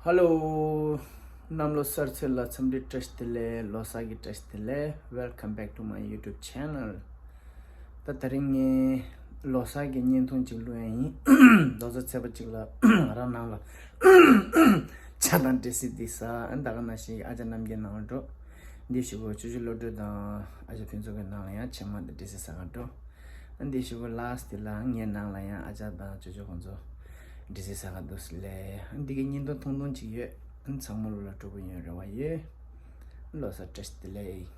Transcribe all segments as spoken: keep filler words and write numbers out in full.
Hello, གནམ་ལོ་གསར་ཚེས་ལ་འཚམས་འདྲི་བཀྲ་ཤིས་བདེ་ལེགས། ལོ་གསར་གྱི་བཀྲ་ཤིས་བདེ་ལེགས། Welcome back to my YouTube channel. ད་དེ་རིང་ངས་ལོ་གསར་གྱི་བརྙན་ཐུང་ཅིག་བླུག་ཡ་ཡིན། ལོ་གསར་ཚེས་པ་གཅིག་ལ་རང་ནང་ལ་ཇ་དང་འབྲས་སིལ་འདི་ཟ། ད་ག་ནང་བཞིན་ཨ་ཅག་རྣམ་རྒྱལ་ནང་འགྲོ། འདི་ཞུ་གོ་ཅོ་ཅོ་བློ་གྲོས་དང་ཨ་ཅག་ཕུན་ཚོགས་ཀྱི་ནང་ལ་ཡང་ཇ་མ་དང་འབྲས་སིལ་ཟ་ག་འགྲོ། འདི་ཞུ་གོ་last དེ་ལ་ངའི་ནང་ལ་ཡང་ཨ་ཅག་དང་ཅོ་ཅོ་ཁོང་ཚོ་འབྲས་སིལ་ཟ་ག་འདུག་སེ་ལས། འདི་གི་བརྙན་ཐུང་ཐུང་ཐུང་ཅིག་ཡོད། ཚང་མ་ལོ་ལ་སྤྲོ་པོ་ཡོང་རེ་བ་ཡོད། ལོ་གསར་བཀྲ་ཤིས་བདེ་ལེགས།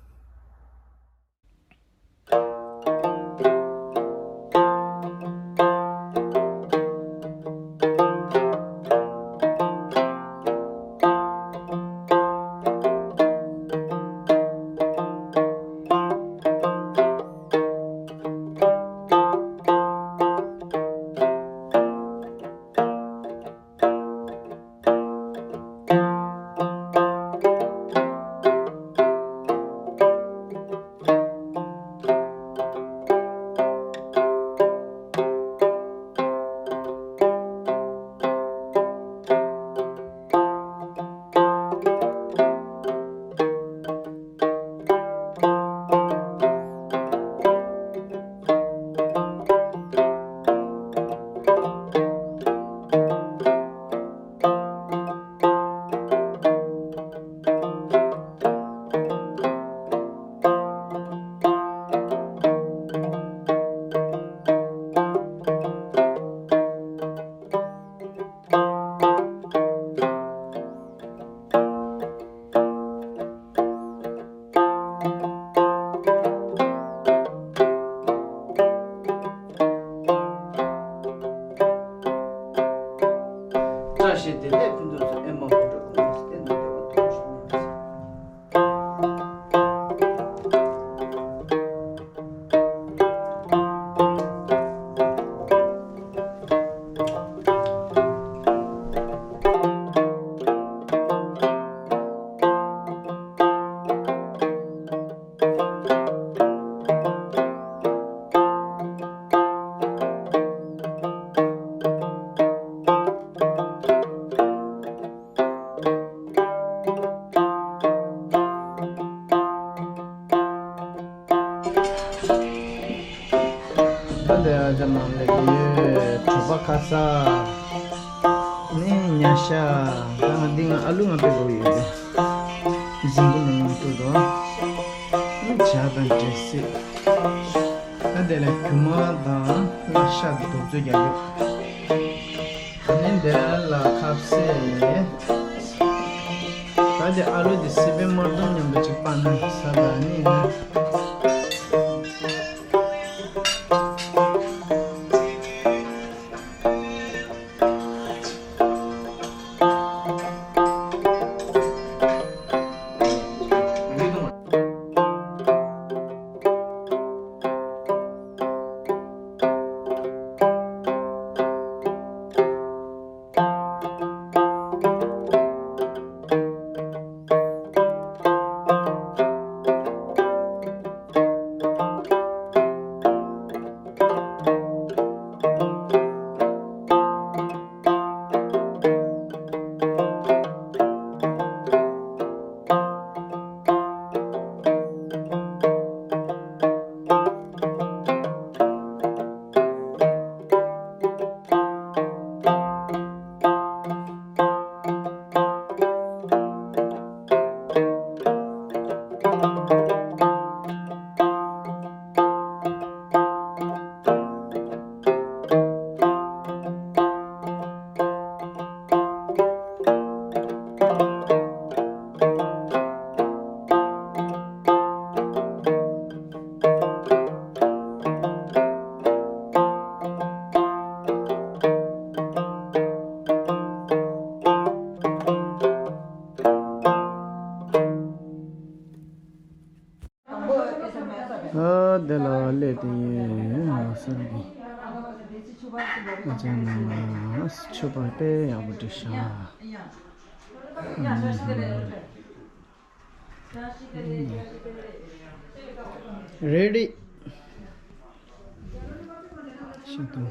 བཀྲ་ཤིས་བདེ་ལེགས། ཕུན་ཚོགས་སུ་ཨེ་མ་ཧོ་ཏྲ་ཁོང་སྟེ་ནང་བདེ་བ་ཐོབ་ཤོག་ད་ལྟ་ཨ་ཅག་མང་ལེགས་ཡོད། གྲོད་པ་ཁ་ས་ནས་ཉ་ཤ། ད་ང་འདི་ང་ཨ་ལུ་ང་དཔེ་དགོས་ཡོད་དེ། རྫིང་བུ་ནང་ང་ཏུ་དོ། ཇ་དང་འབྲས་སིལ། ད་དེ་ལ་རྒྱུ་མ་དང་ཤ་དང་རྡོག་བཙོས་རྒྱག་ཡོད། ཨ་ནི་འདི་ལ་ཁ་ཟས། ད་དེ་ཨ་ལུ་དེ་སི་པན་དམར་གཏུམ་མཉམ་དུ་ཅིག་སྤར་ན་ཟ་ད་ནི་ན། ཨ་དེ་ལ་སླེབས་དེ་ཡིན་ལ་སར་གི། ཨ་ཅག་ནང་ལ་མཆོད་པ་དཔེ་ཡག་པོ་བསྒྲིགས་ཤག Ready. ཤེས་དང་།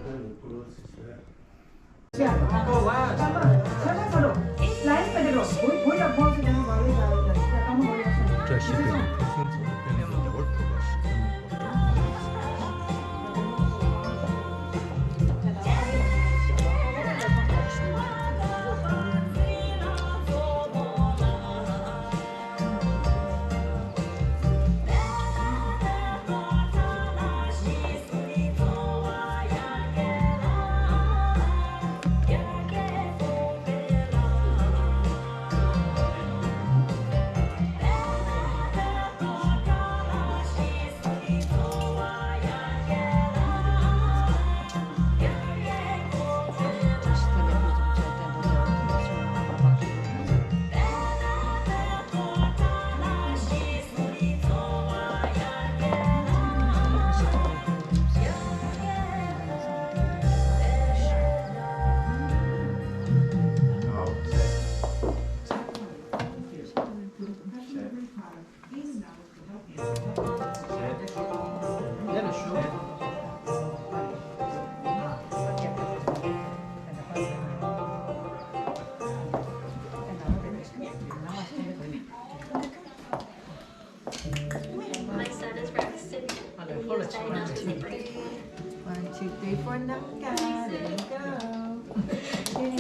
It's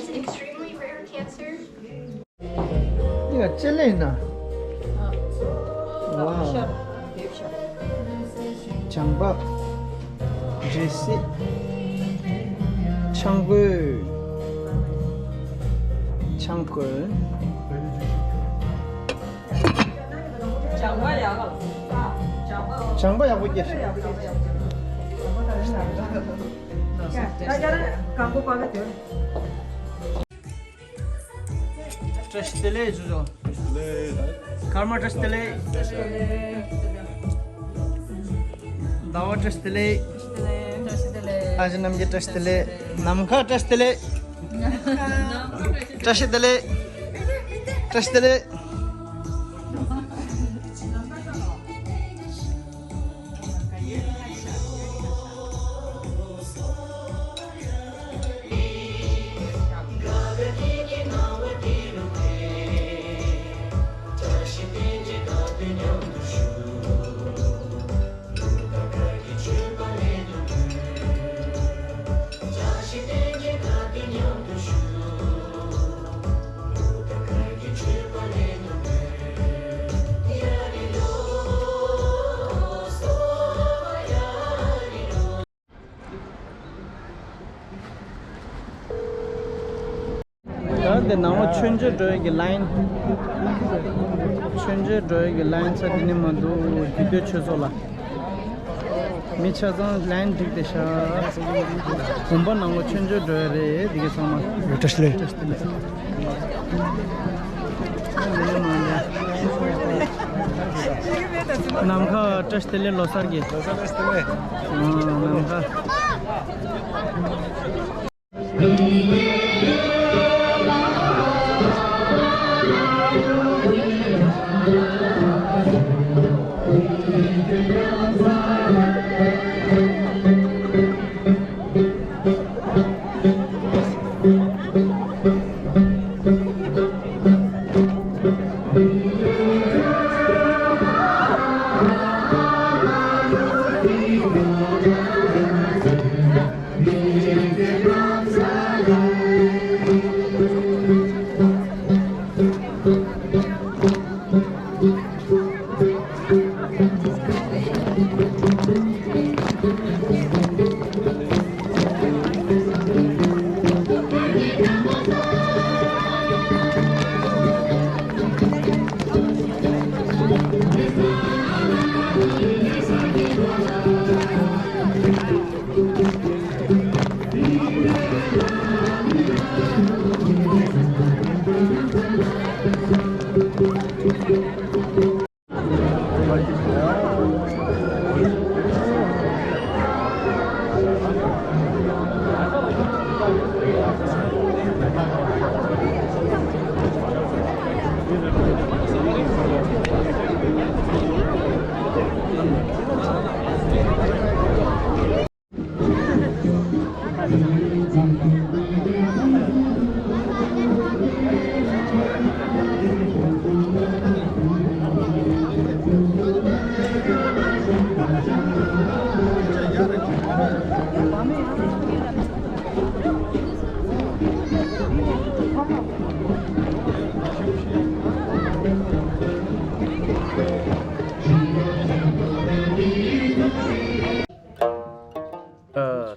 extremely rare cancer. འདི་ལ་ཅི་ལེན་ན། ཝའོ། ལྗང་པ། འབྲས་སིལ། ཆང་གོས། ཆང་གོས། ལྗང་པ་ཡག་པོ། ལྗང་པ་ཡག་པོ་སྐྱེས་ཤག་བཀྲ་ཤིས་བདེ་ལེགས་ཞུ་ཆོག་ཀརྨ་བཀྲ་ཤིས་བདེ་ལེགས། ཟླ་བ་བཀྲ་ཤིས་བདེ་ལེགས། ཨ་ཅེ་རྣམ་རྒྱལ་བཀྲ་ཤིས་བདེ་ལེགས། ནམ་མཁའ་བཀྲ་ཤིས་བདེ་ལེགས། བཀྲ་ཤིས་བདེ་ལེགས། བཀྲ་ཤིས་བདེ་ལེགས། ད་འདི་ནང་ལོགས་མཆོད་མཇལ་འགྲོ་ཡས་ཀྱི་ལ་ཡིན། མཆོད་མཇལ་འགྲོ་ཡས་ཀྱི་ལ་ཡིན་ས་འདི་ནས་མ་འདུག་རྒྱུད་སྟོད་ཆོས་ཚོགས་ལ། མི་ཆ་ཚང་ལ་ཡིན་འགྲིག་བསྡད་ཤག་དགོན་པ་ནང་ལོགས་མཆོད་མཇལ་འགྲོ་ཡས་རེད། འདི་ག་ཚང་མ། བཀྲ་ཤིས་བདེ་ལེགས། ནམ་མཁའ་བཀྲ་ཤིས་བདེ་ལེགས། ལོ་གསར་གྱི། ལོ་གསར་བཀྲ་ཤིས་བདེ་ལེགས། ཨ། ནམ་མཁའ། ཨ།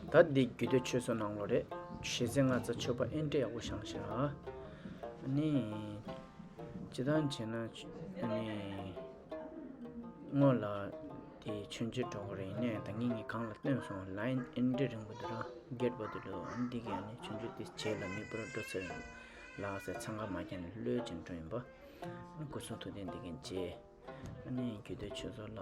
ད་འདི་རྒྱུད་སྟོད་ཆོས་ཚོགས་ནང་ལོགས་རེད། ཞེ་ཚན་ལྔ་ཙམ་མཆོད་པ་ཨེ་འདྲ་ཡག་པོ་བཞེངས་ཤག་ཨ་ནི། སྤྱིར་བཏང་བྱས་ན། ཨ་ནི། སྔོན་ལ་དེ་མཆོད་མཇལ་འགྲོ་དགོས་རེད། ཡིན་ནའི་ད་ངས་ངའི་སྒང་ལ་བཏོན་སོང་། ལ་ཡིན་ཨེ་འདྲ་རིང་པོ་འདུག་ར། སྒེར་པ་འདུག་ར། ཨ་ནི་འདི་གས་ཨ་ནི་མཆོད་མཇལ་དེ་བྱས་ལ་མི་པུ་ར་འགྲོ་ཚར་ལགས་ཟེར། འཚང་ཁ་མ་རྒྱག་ནས་གློད་ཅིང་འགྲོ་ཡིན་པ། ཨ་ནི་སྐུ་གསུང་ཐུགས་རྟེན་འདི་གས་མཇལ། ཨ་ནི་རྒྱུད་སྟོད་ཆོས་ཚོགས་ལ།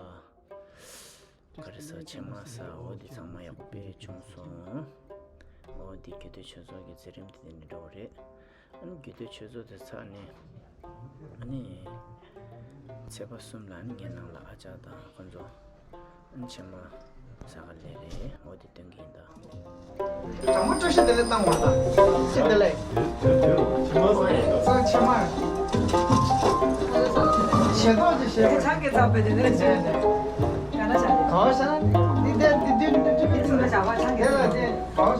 ག་རེ་ཟ། ཕྱེ་མར་ཟ། འོ་དེ་ཚང་མ་ཡག་པོ་དཔེ་བྱུང་སོང་། འོ་དེ་རྒྱུད་སྟོད་ཆོས་ཚོགས་ཀྱི་མཛད་རིམ་དེ་དེ་འདྲ་འགྲོ་གི་རེད། ཨ་ནི་རྒྱུད་སྟོད་ཆོས་ཚོགས་དེ་ཚར་ནས། ཨ་ནི། ཚེས་པ་གསུམ་ལ་ཨ་ནི་ངའི་ནང་ལ་ཨ་ཅག་དང་ཁོ་ཚོ། ཨ་ནི་ཕྱེ་མར་ཟ་ག་སླེབས་རེད། འོ་དེ་སྟོན་གྱི་ཡིན་ད། དྲང་པོ་བཀྲ་ཤིས་བདེ་ལེགས་བཏང་བ་དང་། བཀྲ་ཤིས་བདེ་ལེགས། ཚང་ཕྱེ་མར། ཞལ་ཏོག་ཅིག་བཞེས། ཆང་གི་ཚབ་པའི་དེ་ནས་བྱས་ཏེ། ག་ན་བཞག་ག་བ་བཞག་ན་འདི་འདི་འདི་འདི་འདི་འདི་འདི་ཚུར་ལ་བཞག་པ། ཆང་གི་ཚབ་པའི་དེ། ག་བ་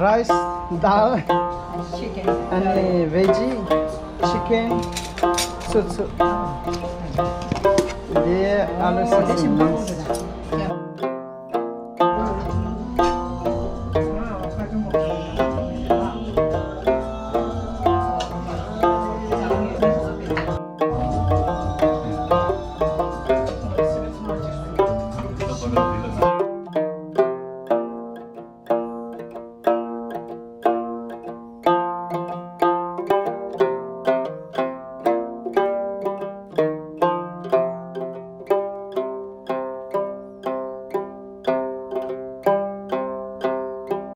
རའི་སི། དཱལ། ཨ་ནི་བེ་ཇི། ཅི་ཀེན། སོ་སོ། དེ་ཨ་ལུ་སི་སི་མིན།